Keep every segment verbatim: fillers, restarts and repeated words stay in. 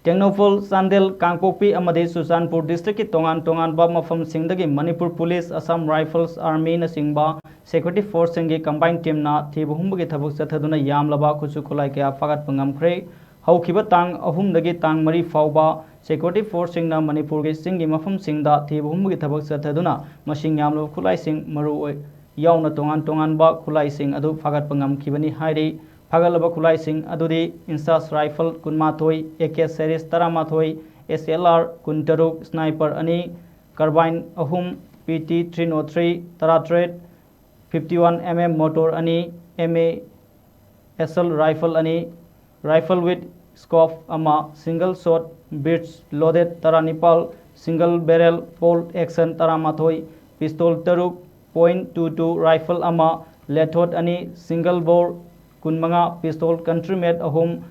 ꯇꯦꯡꯅꯧꯄꯜ, ꯆꯥꯟꯗꯦꯜ, ꯀꯥꯡꯄꯣꯛꯄꯤ ꯑꯃꯗꯤ ꯆꯨꯔꯆꯥꯟꯄꯨꯔ district ꯀꯤ ꯇꯣꯉꯥꯟ ꯇꯣꯉꯥꯟꯕ ꯃꯐꯝꯁꯤꯡꯗꯒꯤ ꯃꯅꯤꯄꯨꯔ ꯄꯨꯂꯤꯁ, ꯑꯁꯥꯝ ꯔꯥꯏꯐꯜꯁ, ꯑꯥꯔꯃꯤꯅꯆꯤꯡꯕ security force ꯁꯤꯡꯒꯤ combine team ꯅ ꯊꯤꯕ ꯍꯨꯝꯕꯒꯤ ꯊꯕꯛ ꯆꯠꯊꯗꯨꯅ ꯌꯥꯝꯂꯕ ꯈꯨꯠꯁꯨ ꯈꯨꯠꯂꯥꯏ ꯀꯌꯥ ꯐꯥꯒꯠꯄ ꯉꯝꯈ꯭ꯔꯦ꯫ ꯍꯧꯈꯤꯕ ꯇꯥꯡ ꯑꯍꯨꯝꯗꯒꯤ ꯇꯥꯡ ꯃꯔꯤ ꯐꯥꯎꯕ security force ꯁꯤꯡꯅ ꯃꯅꯤꯄꯨꯔꯒꯤ ꯆꯤꯡꯒꯤ ꯃꯐꯝꯁꯤꯡꯗ ꯊꯤꯕ ꯍꯨꯝꯕꯒꯤ ꯊꯕꯛ ꯆꯠꯊꯗꯨꯅ ꯃꯁꯤꯡ ꯌꯥꯝꯂꯕ ꯈꯨꯠꯂꯥꯏꯁꯤꯡ ꯃꯔꯨ ꯑꯣꯏ-, ꯌꯥꯎꯅ ꯇꯣꯉꯥꯟ ꯇꯣꯉꯥꯟꯕ ꯈꯨꯠꯂꯥꯏꯁꯤꯡ ꯑꯗꯨ ꯐꯥꯒꯠꯄ ꯉꯝꯈꯤꯕꯅꯤ ꯍꯥꯏꯔꯤ꯫ ꯐꯥꯒꯠꯂꯕ ꯈꯨꯠꯂꯥꯏꯁꯤꯡ ꯑꯗꯨꯗꯤ INSAS rifle ꯀꯨꯟꯃꯥꯊꯣꯏ, AK series ꯇꯔꯥꯃꯥꯊꯣꯏ, SLR ꯀꯨꯟꯇꯔꯨꯛ, sniper ꯑꯅꯤ, carbine ꯑꯍꯨꯝ, PT three oh three ꯇꯔꯥꯇꯔꯦꯠ, fifty one MM mortar ꯑꯅꯤ, MA assault rifle ꯑꯅꯤ, rifle with scope ꯑꯃ, single shot breech loaded ꯇꯔꯥꯅꯤꯄꯥꯜ, single barrel bolt action ꯇꯔꯥꯃꯥꯊꯣꯏ, pistol ꯇꯔꯨꯛ, point two two rifle ꯑꯃ, loadout ꯑꯅꯤ, single bore ꯀꯨꯟꯃꯉꯥ, pistol country made ꯑꯍꯨꯝ,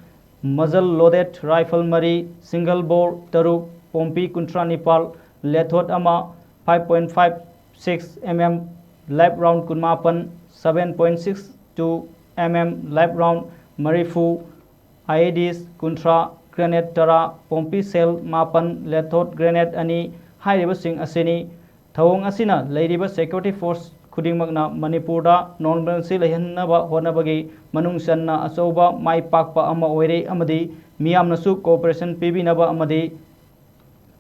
muzzle loaded rifle ꯃꯔꯤ, single bore ꯇꯔꯨꯛ, ꯄꯣꯝꯄꯤ ꯀꯨꯟꯊ꯭ꯔꯥ ꯅꯤꯄꯥꯜ, loadout ꯑꯃ, five point five six MM live round ꯀꯨꯟꯃꯥꯄꯟ, seven point six two MM live round ꯃꯔꯤꯐꯨ, IEDs ꯀꯨꯟꯊ꯭ꯔꯥ, grenade ꯇꯔꯥ, ꯄꯣꯝꯄꯤ shell ꯃꯥꯄꯟ, loadout grenade ꯑꯅꯤ ꯍꯥꯏꯔꯤꯕꯁꯤꯡ ꯑꯁꯤꯅꯤ꯫ ꯊꯧꯑꯣꯡ ꯑꯁꯤꯅ ꯂꯩꯔꯤꯕ security force ꯈꯨꯗꯤꯡꯃꯛꯅ ꯃꯅꯤꯄꯨꯔꯗ normalcy ꯂꯩꯍꯟꯅꯕ ꯍꯣꯠꯅꯕꯒꯤ ꯃꯅꯨꯡ ꯆꯟꯅ ꯑꯆꯧꯕ ꯃꯥꯏ ꯄꯥꯛꯄ ꯑꯃ ꯑꯣꯏꯔꯦ ꯑꯃꯗꯤ ꯃꯤꯌꯥꯝꯅꯁꯨ cooperation ꯄꯤꯕꯤꯅꯕ ꯑꯃꯗꯤ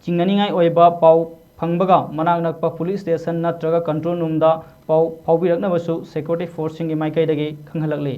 ꯆꯤꯡꯅꯅꯤꯡꯉꯥꯏ ꯑꯣꯏꯕ ꯄꯥꯎ ꯐꯪꯕꯒ ꯃꯅꯥꯛ ꯅꯛꯄ police station ꯅꯠꯇ꯭ꯔꯒ control room ꯗ ꯄꯥꯎ ꯐꯥꯎꯕꯤꯔꯛꯅꯕꯁꯨ security force ꯁꯤꯡꯒꯤ ꯃꯥꯏꯀꯩꯗꯒꯤ ꯈꯪꯍꯜꯂꯛꯂꯤ꯫